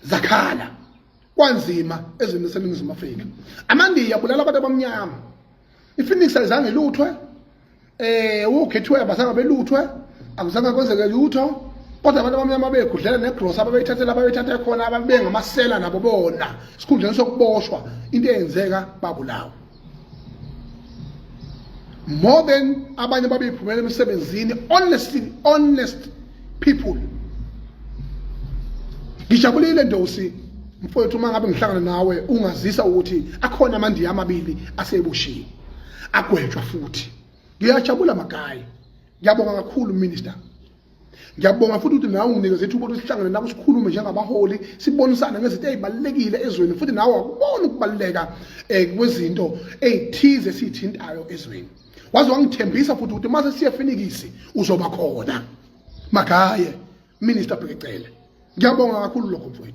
Zakhala kwanzima ezweni laseNingizimu Afrika. AmaNdiya abulala abantu abamnyama. IPhoenix ayizange iluthwe, ukhethiwe abazange beluthwe, akuzange kwenzeke lutho, kodwa abantu abamnyama begudlela negrosa ababeyithathela, ababeyithathe khona, ababengamasela nabo bona, esikhundleni sokuboshwa, into eyenzeka babulawa. More than abanye babeyiphumela emsebenzini, honestly, honest people. Ngijabulile, Ndosi mfowethu, uma ngabe ngihlangana nawe ungazisa ukuthi akhona amaNdiya amabili aseboshiwe, agwetshwa futhi. Ngiyajabula, Magayi, ngiyabonga kakhulu, Minister. Ngiyabonga futhi ukuthi nawe unginikeze ithuba ukuthi sihlangane nawe, sikhulume njengabaholi, sibonisane ngezinto ey'balulekile ezweni, futhi nawe wakubona ukubaluleka kwezinto ey'thize esiyithintayo ezweni. Waze wangithembisa futhi ukuthi mase siye Phoenix uzoba khona. Magaye, Minister Bheki Cele, ngiyabonga kakhulu lokho, mfowethu.